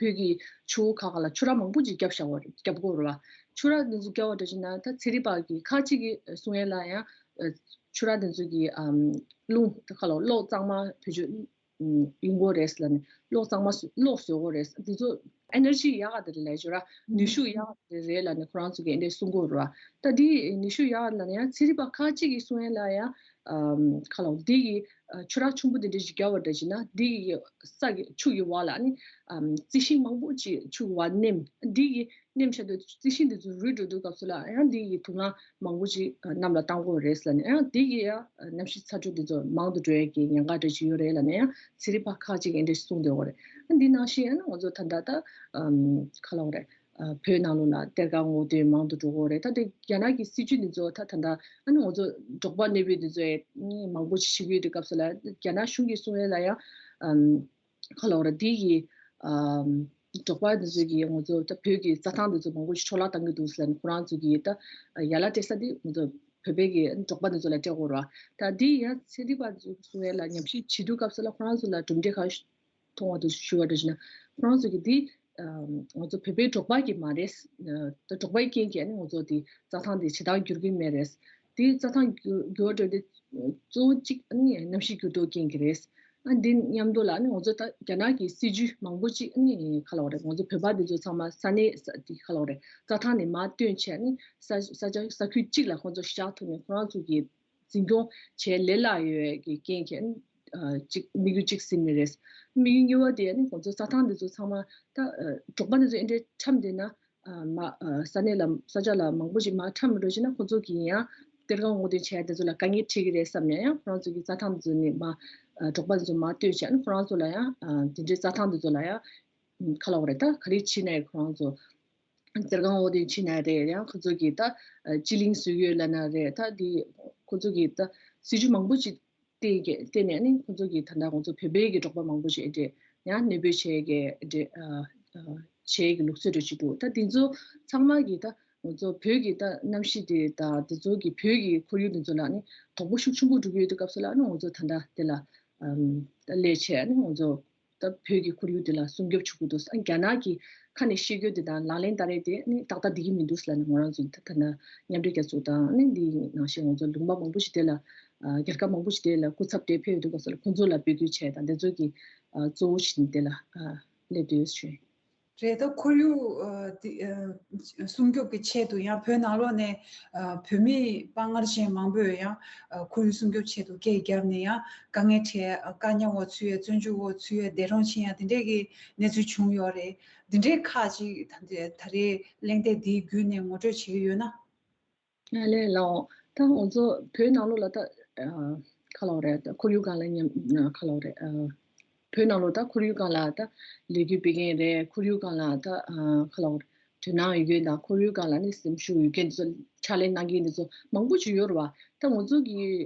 བོད་ཀྱི་ཆུ་བོ་ཁག་ཁག་ལ་ཆུ་རགས་མང་པོ་ཅིག་བརྒྱབ་བཞག་པ་རེད། བརྒྱབ་དགོས་རེད་བ། ཆུ་རགས་འདི་ཚོ་བརྒྱབ་པ་འདྲ་བྱས་ན་ད་ཚན་རིག་པ་གི་ཁག་ཅིག་གིས་གསུང་ཡས་ལ་ཡང་ཨ་ཆུ་རགས་འདི་ཚོ་གི་ཨམ་རླུང་ད་ག་ལབ་གློག་གཙང་མ་བེད་སྤྱོད་ཡོང་གི་རེད་ལབ་ནས་གློག་གཙང་མ་བཟོ་གློག་བཟོ་གི་རེད། འདི་ཚོ་ཨེ་ནར་ཇི་ཡག་ག་དེ་རེད་ལབ་ཀྱི་ཡོད་ར། ནུས་ཤུགས་ཡག་ག་དེ་རེད་ལབ་ནས་ཁོ་རང་ཚོ་གིས་འདི་འདྲས་གསུང་གི་ཡོད་རེད་བ། ད་འདི་ནུས་ཤུགས་ཡག་ག་ལབ་ན་ཡང་ཚན་རིག་པ་ཁག་ཅིག་གིས་གསུང་ཡས་ལ་ཡང་ཨམ་ག་ལབ་འདི་གི་ཨ་ཆུ་རགས་ཆུང་པོ་དེ་འདྲས་ཞིག་བརྒྱབ་པ་འདྲ་བྱས་ན་འདི་གི་ས་གི་ཆུ་གི་འོག་ལ་ནི་ཨམ་རྩི་ཤིང་མང་པོ་ཅིག་ཆུ་གི་འོག་ནེམ། འདི་གི་ནེམ་བྱས་དུས་རྩི་ཤིང་འདི་ཚོ་རུལ་འགྲོ་དུས་སྐབས་སུ་ལ་ཡང་འདི་གི་དུག་རླངས་མང་པོ་ཅིག་ཨ་གནམ་ལ་བཏང་དགོས་རེད་ལབ་ནས། ཡང་འདི་གི་ཡང་ཨ་གནམ་གཤིས་ཚ་དྲོད་འདི་ཚོ་མང་དུ་འགྲོ་ཡས་ཀྱི་ཉེན་ཁ་འདྲ་ཅིག་ཡོད་རེད་ལབ་ནས་ཡང་ཚན་རིག་པ་ཁག་ཅིག་གིས་འདི་འདྲ་གསུངས་བསྡད་ཡོད་རེད། ཨ་འདི་ནང་བཞིན་ཡང་ན་ང་ཚོ་ད་ལྟ་ད་ཨམ་ག་ལབ་དགོས་རེད། ཨ་བོད་ནང་ལོགས་ལ་གཏེར་ཁ་སྔོག་འདོན་མང་དུ་འགྲོ་གི་ཡོད་རེད། ད་དེ་རྒྱ་ནག་གི་སྲིད་ཇུས་འདི་ཚོ་ད་ད་ལྟ་ཨ་ནི་ང་ཚོ་འབྲོག་པ་གནས་སྤོས་འདི་ཚོ་ཡང་མང་པོ་ཅིག་བྱེད་ཀྱི་ཡོད་དུས་སྐབས་སུ་ལ་རྒྱ་ནག་གཞུང་གིས་གསུང་ཡས་ལ་ཡང་ཨམ། ག་ལབ་དགོས་རེད། འདི་གི་ཨམ་འབྲོག་པ་འདི་ཚོ་གིས་ང་ཚོ་ད་བོད་ཀྱི་རྩྭ་ཐང་འདི་ཚོ་མང་པོ་ཞིག་འཕྲོ་བརླག་བཏང་གི་འདུག་ཟེར་ནས་ཁོ་རང་ཚོ་གིས་ད་ཡ་ལ་སྤྲད་ས་འདི་ང་ཚོ་བོད་པའི་གི་འབྲོག་པ་འདི་ཚོ་ལ་སྤྲད་དགོས་རེད་བ། ད་འདི་ཡང་ཚན་རིག་པ་ཚོ་གསུང་ཡས་ལ་ཉམས་ཞིབ་བྱེད་དུས་སྐབས་སུ་ལ་ཁོ་རང་ཚོ་ལ་གྲུབ་འབྲས་ག་མཐོང་བ་འདུག་ཞུ་བ་འདྲ་བྱས་ན། ཁོ་རང་ཚོ་གིས་འདི་ཨམ་ང་ཚོ་བོད་པའི་འབྲོག་པ་གི་མ་རེད། ད་འབྲོག་པའི་རྐྱེན་གྱིས་ནི་ང་ཚོ་འདི་རྩྭ་ཐང་འདི་བྱེ་ཐང་འགྱུར་གྱི་མེད་རེད། དེ་རྩྭ་ཐང་འགྱུར་འགྱུར་བ་འགྲོ་དེ་གཙོ་བོ་གཅིག་ནི་གནམ་གཤིས་འགྱུར་ལྡོག་རྐྱེན་གྱིས་རེད། ཨ་འདི་མཉམ་དུ་ལ་ནི་ང་ཚོ་ད་རྒྱ་ནག་གི་སྲིད་ཇུས་མང་པོ་གཅིག་ནི་ག་ལབ་དགོས་རེད། ང་ཚོ་བོད་པ་འདི་ཚོ་ཚང་མ་ས་གནས་ས་དེ་ག་ལབ་དགོས་རེད། རྩྭ་ཐང་ནས་མར་བཏོན་བྱས་ནི་ས་ས་ཆ་ས་ཁུལ་གཅིག་ལ་ཁོང་ཚོ་བཞག་ཐུབ་ནས་ཁོ་རང་ཚོ་གི་འཛིན་སྐྱོང་བྱེད་ལས་སླ་ཡོད་ཀྱི་རྐྱེན་གྱིས། ཨ་གཅིག་དམིགས་ཡུལ་གཅིག་ཟིན་ནི་རེད། དམིགས་ཡུལ་གཉིས་པ་དེ་ནི་ཁོང་ཚོ་རྩྭ་ཐང་འདི་ཚོ་ཚང་མ་ད་ཨ་འབྲོག་པ་འདི་ཚོ་ཨེ་འདྲའི་འཁྲབ་བསྡད་ན་ཨ་མ་ཨ་ས་གནས་ལ་ས་ཆ་ལ་མང་པོ་ཞིག་མར་འཁྲབ་མི་འགྲོ་ཕྱིན་ན་ཁོང་ཚོ་གིས་ཡང་གཏེར་ཁ་སྔོག་འདོན་བྱས་དེ་ཚོ་ལ་དཀའ་ངལ་འཕྲད་ཀྱི་རེད་བསམ་ཡང་ཡང་ཁོ་རང་ཚོ་གི་རྩྭ་ཐང་འདི་ཚོ་ནས་མར་ཨ་འབྲོག་པ་འདི་ཚོ་མར་བཏོན་བྱས་ནི་ཁོ་རང་ཚོ་ལ་ཡང་ཨ་དེ་འདྲའི་རྩྭ་ཐང་འདི་ཚོ་ལ་ཡང་ཨ་ག་ལབ་དགོས་རེད། ད་ག་རེ་བྱས་ནའི་ཁོ་རང་ཚོ་གཏེར་ཁ་སྔོག་འདོན་བྱས་ན་རེད། ཡང་ཁོ་ཚོ་གིས་ད་ཨ་སྤྱི་གླིང་བཟོ་གི་ཡོད་ལབ་ན་རེད། ད་དེ་ཁོ་ཚོ་གིས་ད་སྲིད་ཇུས་མང་པོ་ཅིག་བརྟེན་གྱི་བརྟེན་ནས་ནི་ཁོ་ཚོ་གིས་ད་ལྟ་ཁོ་ཚོ་བོད་པའི་གི་འབྲོག་པ་མང་པོ་ཞིག་དེ་ཡང་གནས་སྤོས་བྱས་གི་དེ་ཨ་ཨ་བྱས་གི་ལུགས་སྲོལ་འདྲ་ཞིག་འདུག་ད་དེ་ཚོ་ཚང་མ་གིས་ད་ང་ཚོ་བོད་ཀྱི་ད་གནམ་གཤིས་དེ་དང་དེ་ཚོ་གི་བོད་ཀྱི་ཁོར་ཡུག་དེ་ཚོ་ལ་ནི་དོགས་པ་ཤུགས་ཆེན་པོ་འགྲོ་གི་ཡོད་དུས་སྐབས་སུ་ལ་ནི་ང་ཚོ་ད་ལྟ་དེ་ལ་ཨམ་ད་ལས་བྱས་ནི་ང་ཚོ་ད་བོད་ཀྱི་ཁོར་ཡུག་དེ་ལ་སྲུང་སྐྱོབ་བྱེད་དགོས་འདུག་ཨ་རྒྱ་ནག་གི་ཁ་ནས་བཤད་རྒྱུ་དེ་དང་ལག་ལེན་བསྟར་ཡས་དེ་ནི་ཏག་ཏག་བསྡད་ཀྱི་མི་འདུག་ལབ་ནས་ང་རང་ཚོ་ད་ད་ལྟ་མཉམ་འབྲེལ་རྒྱལ་ཚོགས་དང་ནི་འདི་ནང་བཞིན་ང་ཚོ་ལུང་པ་མང་པོ་ཞིག་དེ་ལ་ཨ་རྒྱལ་ཁབ་མང་པོ་ཞིག་དེ་ལ་སྐུ་ཚབ་དེ་ཕེབས་ཡོང་དུས་སྐབས་སུ་ལ་ཁོང་ཚོ་ལ་འབོད་སྐུལ་བྱས་དང་དེ་ཚོ་གི་ཨ་གཙོ་བོ་བྱས་ནས་དེ་ལ་ཨ་སླེབས་བསྡད་ཡོད་ཞུ། རེད། ད་ཁོར་ཡུག་ཨ་དེ་ཨ་སྲུང་སྐྱོབ་ཀྱི་ཆེད་དུ་ཡང་བོད་ནང་ལོགས་ནས་ཨ་བོད་མི་དཔའ་ངར་ཅན་མང་པོས་ཡང་ཨ་ཁོར་ཡུག་སྲུང་སྐྱོབ་ཆེད་དུ་སྐད་བརྒྱབ་ནས་ཡང་དཀའ་ངལ་འཕྲད་ཨ་བཀག་ཉར་འོག་ཚུད་ཡ་བཙོན་འཇུག་འོག་ཚུད་ཡ་འདས་གྲོངས་ཕྱིན་ཡ་དེ་འདྲས་ཀྱི་གནས་ཚུལ་བྱུང་ཡོད་རེད། དེ་འདྲས་ཁག་ཅིག་ད་ད་རེས་གླེང་སྟེགས་འདིའི་བརྒྱུད་ནས་ངོ་སྤྲོད་བྱེད་ཀྱི་ཡོད་ན། ཨ་ལས་ལགས། ད་ང་ཚོ་བོད་ནང་ལོགས་ལ་ད་ཨ་ག་ལབ་རེད། ད་ཁོར་ཡུག་སྒང་ལ་མཉམ་ག་ལབ་རེད། ཨ་བོད་ནང་ལོགས་ད་ཁོར་ཡུག་སྒང་ལ་ད་ལས་འགུལ་སྤེལ་མཁན་རེད། ཁོར་ཡུག་སྒང་ལ་ད་ཨ་ག་ལབ་རེད། དོ་སྣང་ཡོད་མཁན་དང་ཁོར་ཡུག་སྒང་ལ་ནི་སེམས་ཤུགས་ཡོད་མཁན་དེ་ཚོ་ཕྱག་ལས་གནང་མཁན་དེ་ཚོ་མང་པོ་ཅིག་ཡོད་རེད་བ། ད་ང་ཚོ་གི་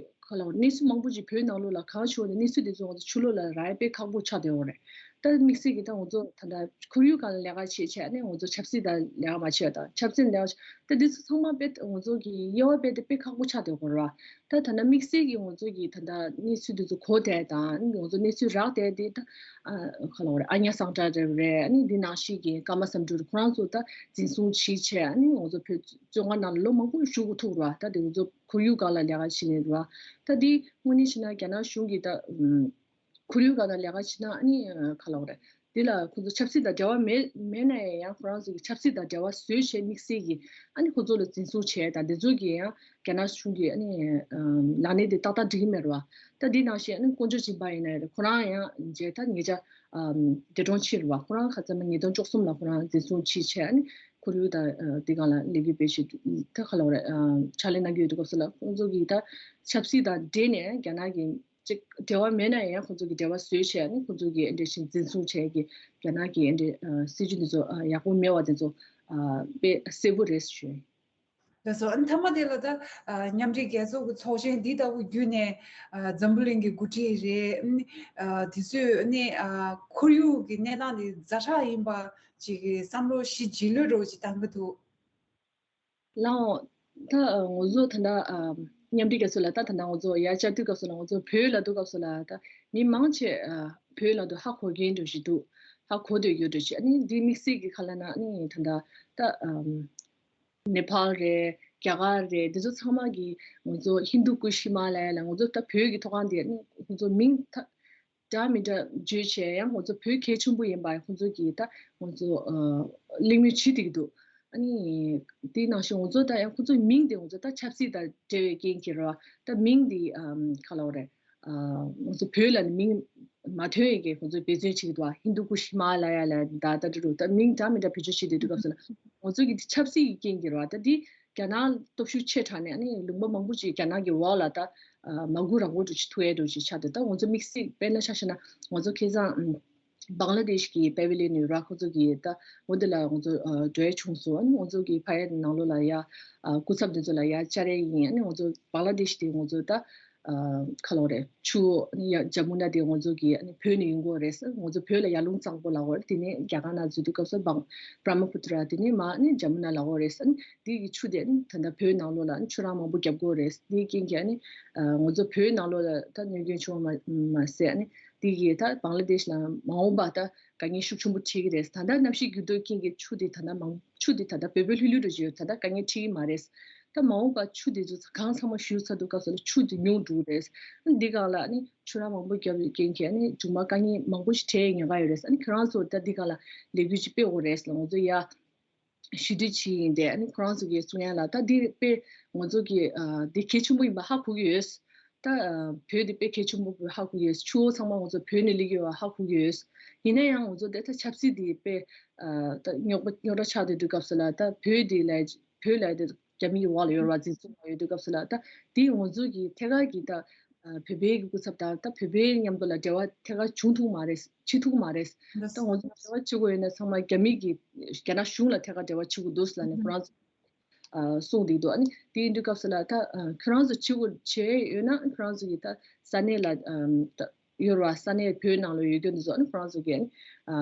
ག་ལབ་རེད། གནས་ཚུལ་མང་པོ་ཅིག་བོད་ནང་ལོགས་ལ་གང་བྱུང་བ་ནི་གནས་ཚུལ་དེ་ཚོ་ང་ཚོ་ཕྱི་ལོགས་ལ་རག་ཡ་དཔེ་ཁག་པོ་ཆགས་བསྡད་ཡོད་རེད། ད་དམིགས་བསལ་གྱི་ད་ང་ཚོ་ད་ལྟ་ཁོར་ཡུག་སྒང་ལ་ལས་ཀ་བྱེད་བྱས་ནས་ང་ཚོ་ཆབ་སྲིད་དང་ལས་ཀ་མ་བྱེད་པ་དང་ཆབ་སྲིད་ལས་ཀ་བྱེད་ད་འདི་ཚོ་ཚང་མ་དཔེ་ང་ཚོ་གི་དབྱེ་བ་དཔེ་དེ་དཔེ་ཁག་པོ་ཆགས་བསྡད་ཡོད་རེད་བ། ད་ད་ལྟ་དམིགས་བསལ་གྱི་ང་ཚོ་གི་ད་ལྟ་གནས་ཚུལ་འདི་ཚོ་གོ་བསྡད་དང་ང་ཚོ་གནས་ཚུལ་རག་བསྡད་དེ་ད་ཨ་ག་ལབ་རེད། ཨ་ཉ་སང་ཀྲ་རེད་རེད། ཨ་ནི་འདི་ནང་བཞིན་གྱི་ཀརྨ་བསམ་གྲུབ་རེད། ཁོ་རང་ཚོ་ད་འཛིན་བཟུང་བྱེད་བྱས་ཨ་ནི་ང་ཚོ་བོད་བཙོན་ཁང་ནང་ལ་ལོ་མང་པོ་བཞུགས་དགོས་ཐུག་རེད་བ། ད་དེ་ང་ཚོ་ཁོར་ཡུག་སྒང་ལ་ལས་ཀ་བྱེད་ནས་རེད་བ། ད་འདི་དངོས་གནས་བྱས་ན་རྒྱ་ནག་གཞུང་གིས་ད་ཨམ། ཁོར་ཡུག་སྒང་ལ་ལས་ཀ་བྱེད་ན་ཨ་ནི་ཨ་ག་ལབ་དགོས་རེད། འདི་ལ་ཁོང་ཚོ་ཆབ་སྲིད་དང་འབྲེལ་བ་མེད་མེད་ན་ཡང་ཁོ་རང་ཚོ་གི་ཆབ་སྲིད་དང་འབྲེལ་བ་བཟོས་བྱས་དམིགས་བསལ་གྱི་ཨ་ནི་ཁོང་ཚོ་ལ་འཛིན་བཟུང་བྱས་དང་དེ་ཚོ་གི་ཡང་རྒྱ་ནག་གཞུང་གི་ཨ་ནི་ཨམ་ལག་ལེན་དེ་ཏག་ཏག་འགྲིག་གི་མེད་རེད་བ། ད་འདི་ནང་བཞིན་ཨ་ནི་དཀོན་མཆོག་སྦྱིན་པ་ཡིན་ན་རེད། ཁོ་རང་ཡང་མཇལ་ད་ཉེ་ཆར་ཨམ་འདས་གྲོངས་ཕྱིན་རེད་བ། ཁོ་རང་ཁ་ཚ་ན་ཉིས་སྟོང་བཅུ་གསུམ་ལ་ཁོ་རང་འཛིན་བཟུང་བྱས་བྱས་ཨ་ནི་ཁོར་ཡུག་དང་ཨ་འདི་སྒང་ལ་ལས་འགུལ་སྤེལ་བྱས་ད་ག་ལབ་དགོས་རེད། ཨམ་ཕྱག་ལས་གནང་གི་ཡོད་དུས་སྐབས་སུ་ལ་ཁོང་ཚོ་གི་ད་ཆབ་སྲིད་དང་འབྲེལ་ནས་རྒྱ་ནག་གི་ཅིག་འབྲེལ་བ་མེད་ན་ཡང་ཁོང་ཚོ་གིས་འབྲེལ་བ་བཟོས་བྱས་ནས་ཁོང་ཚོ་གིས་ཨེ་འདྲ་ཞིག་འཛིན་བཟུང་བྱས་ཀྱི་རྒྱ་ནག་གི་ཨེ་འདྲ་ཨ་སྲིད་ཇུས་འདི་ཚོ་ཨ་ཡག་པོ་མེད་པ་དེ་ཚོ་ཨ་དཔེ་གསལ་པོ་རེད་ཞུ། ལགས་སོ། ཨ་ནི་མཐའ་མ་དེ་ལ་ད་ཨ་མཉམ་འབྲེལ་རྒྱལ་ཚོགས་ཀྱི་ཚོགས་ཆེན་འདི་ལྟ་བུ་བརྒྱུད་ནས་ཨ་འཛམ་བུ་གླིང་གི་འགོ་ཁྲིད་རེད། ཨ་ནི་ཨ་དེ་ཚོས་ཨ་ནི་ཨ་ཁོར་ཡུག་གི་གནས་སྟངས་འདི་ཛ་དྲག་ཡིན་པ་ཅིག་གི་བསམ་བློ་ཞི་ལྗིད་ལོས་འགྲོ་ཅིག་བཏང་གི་འདུག་ལགས་འོང་། ད་ང་ཚོ་ད་ལྟ་ཨ་མཉམ་འབྲེལ་རྒྱལ་ཚོགས་ལ་ད་ད་ལྟ་ང་ཚོ་ཡར་བཅར་དུས་སྐབས་སུ་ལ་ང་ཚོ་བོད་ལབ་དུས་སྐབས་སུ་ལ་ད་མི་མང་ཆེ་ཨ་བོད་ལབ་དུས་ཧ་གོ་མཁན་འདྲ་ཞིག་འདུག་ཧ་གོ་འདོད་ཡོད་འདྲ་ཞིག་ཨ་ནི་འདི་དམིགས་བསལ་གྱི་ཁ་ལ་ན་ཨ་ནི་ད་ལྟ་ད་ཨམ་ནེ་པཱལ་རེད། རྒྱ་གར་རེད། འདི་ཚོ་ཚང་མ་གི་ང་ཚོ་ཧིན་དུ་ཀུ་ཤི་མ་ལ་ཡ་ལ་ང་ཚོ་ད་བོད་ཀྱི་ཐོག་ཁང་འདི་ཨ་ནི་ང་ཚོ་མིང་ད་འདྲ་མི་འདྲ་བརྗོད་བྱས་ཡང་ཁོང་ཚོ་བོད་གལ་ཆེན་པོ་ཡིན་པ་ཁོང་ཚོ་གིས་ད་ཁོང་ཚོ་ཨ་གླེང་མོལ་བྱེད་བསྡད་ཀྱི་འདུག་ཨ་ནི་དེ་ནང་བཞིན་ང་ཚོ་ད་ཡང་ཁོང་ཚོའི་མིང་དེ་ང་ཚོ་ད་ཆབ་སྲིད་དང་འབྲེལ་བའི་རྐྱེན་གྱིས་རེད་བ། ད་མིང་དེ་ཨམ་ག་ལབ་དགོས་རེད། ཨ་ང་ཚོ་བོད་ལ་ནི་མིང་མ་ཐོན་ཡས་ཀྱི་ཁོང་ཚོས་འབད་བརྩོན་བྱེད་ཀྱི་འདུག་ཧིན་དུ་ཀུ་ཤི་མ་ལ་ཡ་ལ་ད་ད་དུ་རུ་ད་མིང་འདྲ་མི་འདྲ་བེད་སྤྱོད་བྱེད་བསྡད་དུས་སྐབས་སུ་ལ་ང་ཚོ་གི་དེ་ཆབ་སྲིད་ཀྱི་རྐྱེན་གྱིས་རེད་བ། ད་དེ་རྒྱ་ནག་སྟོབས་ཤུགས་ཆེ་དྲགས་ནས་ཨ་ནི་ལུང་པ་མང་པོ་ཅིག་རྒྱ་ནག་གི་འོག་ལ་ད་ཨ་མ་འགུལ་ར་འགུལ་འགྲོ་ཅིག་ཐུག་ཡས་འགྲོ་ཅིག་ཆགས་འདུག་ད་ང་ཚོ་དམིགས་བསལ་དཔེར་ན་ཆ་བཞག་ན་ང་ཚོ་ཁ་སང་ཨམ་བང་ལ་དེཤ་གི་པེ་བི་ལི་ཡོན་ཡོད་ར། ཁོ་ཚོ་གི་ད་འོ་འདི་ལ་ང་ཚོ་ཨ་འགྲོ་ཡས་བྱུང་སོང་། ཨ་ནི་ང་ཚོ་གི་ཕ་ཡུལ་ནང་ལོགས་ལ་ཡ་ཨ་སྐུ་ཚབ་འདི་ཚོ་ལ་ཡ་བཅར་ཡས་ཡིན། ཨ་ནི་ང་ཚོ་བང་ལ་དེཤ་དེ་ང་ཚོ་ད་ཨ་ག་ལབ་དགོས་རེད། ཆུ་ཨ་ནི་ཡ་ཇ་མུ་ན་དེ་ང་ཚོ་གི་ཨ་ནི་བོད་ནས་ཡོང་གི་ཡོད་རེད། ང་ཚོ་བོད་ལ་ཡར་ཀླུང་གཙང་པོ་ལབ་ཀྱི་ཡོད་རེད། དེ་ནས་རྒྱ་གར་ནང་འཛུལ་དུས་སྐབས་སུ་བང་བྷྲ་མ་པུ་ཏྲ་དེ་ནས་མར་ཨ་ནི་ཇ་མུ་ན་ལབ་ཀྱི་ཡོད་རེད། ཨ་ནི་དེ་གི་ཆུ་དེ་ཨ་ནི་ད་ལྟ་བོད་ནང་ལོགས་ལ་ཨ་ནི་ཆུ་རགས་མང་པོ་བརྒྱབ་ཀྱི་ཡོད་རེད། དེའི་རྐྱེན་གྱིས་ཨ་ནི་ཨ་ང་ཚོ་བོད་ནང་ལོགས་ལ་ད་གནོད་སྐྱོན་བྱུང་བ་མ་མ་ཟད་ཨ་ནི་དེ་གི་ད་བང་ལ་དེཤ་ལ་མ་འོངས་པ་ད་དཀའ་ངལ་ཤུགས་ཆེན་པོ་འཕྲད་ཀྱི་རེད། ད་ལྟ་གནམ་གཤིས་འགྱུར་ལྡོག་རྐྱེན་གྱིས་ཆུ་དེ་ད་ལྟ་མང་ཆུ་དེ་ད་ལྟ་སྦོས་སྦོས་ལྷོད་ལྷོད་འདྲ་ཅིག་ཡོད། ད་ལྟ་དཀའ་ངལ་འཕྲད་ཀྱི་མ་རེད། ད་མ་འོངས་པ་ཆུ་དེ་ཚོ་གང་ཚང་མ་ཞུ་ཚར་དུས་སྐབས་སུ་ལ་ཆུ་དེ་ཉུང་འགྲོ་གི་རེད། ཨ་ནི་འདི་སྒང་ལ་ཨ་ནི་ཆུ་རགས་མང་པོ་བརྒྱབ་པའི་རྐྱེན་གྱིས་ཨ་ནི་མཇུག་མ་དཀའ་ངལ་མང་པོ་ཞིག་འཕྲད་ཉེན་ཁ་ཡོད་རེད། ཨ་ནི་ཁྱེད་རང་ཚོ་ད་འདི་སྒང་ལ་ལས་འགུལ་ཅིག་སྤེལ་དགོས་རེད་ལ་ང་ཚོ་ཡ་ཞི་བདེ་ཅིག་ཡིན་ཏེ་ཨ་ནི་ཁོ་རང་ཚོ་གིས་གསུང་ཡ་ལ་ད་འདི་དཔེ་ང་ཚོ་གི་ཨ་འདི་གལ་ཆེན་པོ་ཡིན་པ་ཧ་གོ་གི་ཡོད། ད་བོད་དེ་དཔེ་གལ་ཆེན་པོ་ཧ་གོ་གི་ཡོད། ཆུ་བོ་ཚང་མ་ང་ཚོ་བོད་ནས་སླེབས་ཀྱི་ཡོད་པ་ཧ་གོ་གི་ཡོད། ཡིན་ན་ཡང་ང་ཚོ་དེ་ད་ཆབ་སྲིད་དེ་དཔེ་ད་རྙོག་པ་རྙོག་དྲ་ཆགས་བསྡད་དུས་སྐབས་སུ་ལ་ད་བོད་དེ་ལ་བོད་ལ་དེ་རྒྱ་མི་ཡི་འོག་ལ་ཡོད་པ་འཛིན་བཟུང་མ་ཡོད་དུས་སྐབས་སུ་ལ་ད་དེ་ང་ཚོ་གི་ཐད་ཀར་གྱི་ད་བོད་པའི་གི་སྐུ་ཚབ་དང་ད་བོད་པའི་མཉམ་དུ་ལ་འབྲེལ་བ་ཐད་ཀར་བྱུང་ཐུབ་མ་རེད། བྱེད་ཐུབ་མ་རེད། ད་ང་ཚོ་འབྲེལ་བ་བྱེད་དགོས་ཡོད་ན་ཚང་མ་རྒྱ་མི་གི་རྒྱ་ནག་གཞུང་ལ་ཐད་ཀར་འབྲེལ་བ་བྱེད་དགོས་འདུག་ཟེར་ལབ་ནས་ཁོ་རང་ཚོ་གསུངས་བསྡད་འདུག་ཨ་ནི་དེ་ཡིན་དུས་སྐབས་སུ་ལ་ད་ཁྱོད་རང་ཚོ་བྱེད་དགོས་བྱས་ཡོད་ན་ཁྱོད་རང་ཚོ་གི་ད་ས་གནས་ལ་ད་ཡོད་ར་ས་གནས་བོད་ནང་ལ་ཡོད་རྒྱུ་འདི་ཚོ་ཨ་ནི་ཁོ་རང་ཚོ་གི་ཨ་ནི་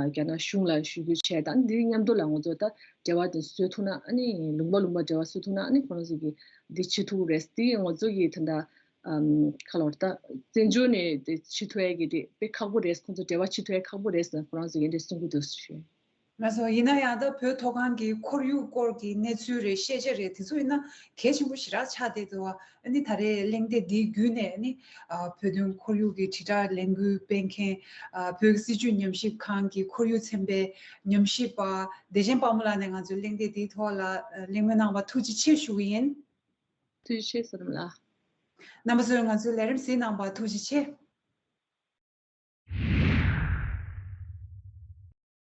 རྒྱ་ནག་གཞུང་ལ་ཞུ་རྒྱུ་བྱས་ད་ཨ་ནི་འདི་མཉམ་དུ་ལ་ང་ཚོ་ད་འབྲེལ་བ་དེ་བཟོ་ཐུབ་ན་ཨ་ནི་ལུང་པ་ལུང་པ་འབྲེལ་བ་བཟོ་ཐུབ་ན་ཨ་ནི་ཁོ་རང་ཚོ་གི་འདི་བྱེད་ཐུབ་རེད། དེ་ང་ཚོ་གི་ད་ད་ཁ་ལོར་ད་བཙན་བྱོལ་ནས་དེ་བྱེད་ཐུབ་ཡ་གི་དེ་དཔེ་ཁག་པོ་རེད། ཁོང་ཚོ་འབྲེལ་བ་བྱེད་ཐུབ་ཡ་ཁག་པོ་རེད་ཟེར་ཁོ་རང་ཚོ་གི་འདི་གསུང་གི་འདུག་ཞུ། ལགས་སོ། ཡིན་ན་ཡང་ད་བོད་མཐོ་སྒང་གི་ཁོར་ཡུག་སྐོར་གྱི་གནས་ཚུལ་རེད། ཤེས་བྱ་རེད། དེ་ཚོ་ཡིན་ན་གལ་ཆེན་པོ་ཞེ་དྲག་ཆགས་བསྡད་འདུག་ཨ་ནི་ད་རེས་གླེང་སྟེགས་འདིའི་བརྒྱུད་ནས་ཨ་ནི་ཨ་བོད་དོན་ཁོར་ཡུག་གི་དྲིལ་བསྒྲགས་ལས་འགུལ་སྤེལ་མཁན་ཨ་བོད་ཀྱི་སྲིད་བྱུས་ཉམས་ཞིབ་ཁང་གི་ཁོར་ཡུག་ཚན་པའི་ཉམས་ཞིབ་པ་བདེ་ཆེན་དཔལ་མོ་ལགས་ནས་ང་ཚོའི་གླེང་སྟེགས་འདིའི་ཐོག་ལ་ཨ་གླེང་མོལ་གནང་བ་ཐུགས་རྗེ་ཆེ་ཞུ་གི་ཡིན། ཐུགས་རྗེ་ཆེ་བསོད་ནམས་ལགས། རྣམ་པ་ཚོས་ང་ཚོའི་ལས་རིམ་གཟིགས་གནང་བ་ཐུགས་རྗེ་ཆེ།